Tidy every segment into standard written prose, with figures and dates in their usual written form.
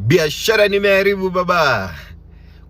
Biashara nimeharibu, baba.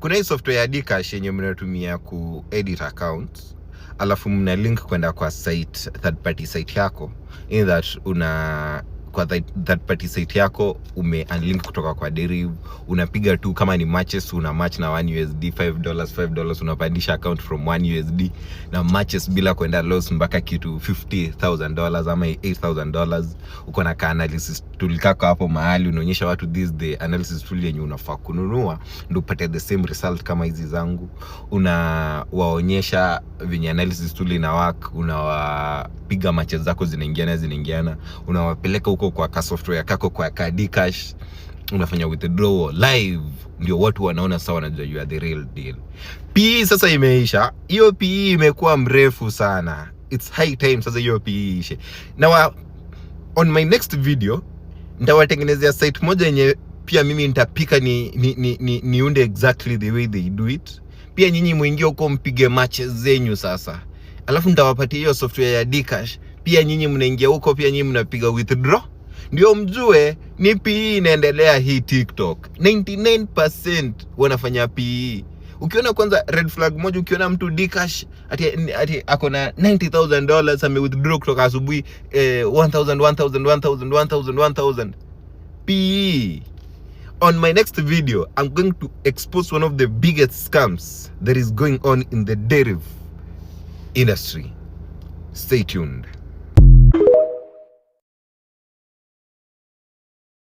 Kuna hii software ya Dcash yenye mnatumia ku edit accounts, alafu mna link kwenda kwa site, third party site yako, in that una kwa third party site yako ume unlink kutoka kwa Deriv, unapiga tu kama ni matches, una match na 1 USD, $5, $5, unapandisha account from 1 USD na matches bila kwenda loss mpaka kitu $50,000 ama $8,000. Uko na ka analysis tool kako hapo mahali unaonyesha watu this the analysis tool yenye unafaa kununua ndio upate the same result kama hizi zangu. Unawaonyesha venye analysis tool ina work, unawapiga matches zako zinaingiana zinaingiana, unawapeleka huko kwa ka software kako kwa ka Dcash, unafanya withdrawal live, ndio watu wanaona sawa, wanajua you are the real deal. PE sasa imeisha, hiyo PE imekuwa mrefu sana. It's high time sasa hiyo PE ishe. Na on my next video nitawatengenezea site moja yenye pia mimi nitapika ni niunde exactly the way they do it. Pia nyinyi muingie huko mpige matches zenyu sasa, alafu nitawapatia hiyo software ya Dcash. Pia nyinyi mnaingia huko, pia nyinyi mnapiga withdraw, ndio mjue ni PE inaendelea hii TikTok. 99% wanafanya PE. Ukiona kwanza red flag moja, ukiona mtu Dcash ati ako na $90,000 ame withdraw kutoka asubuhi, 1000 1000 1000 1000 1000, PE. On my next video, I'm going to expose one of the biggest scams that is going on in the Deriv industry. Stay tuned.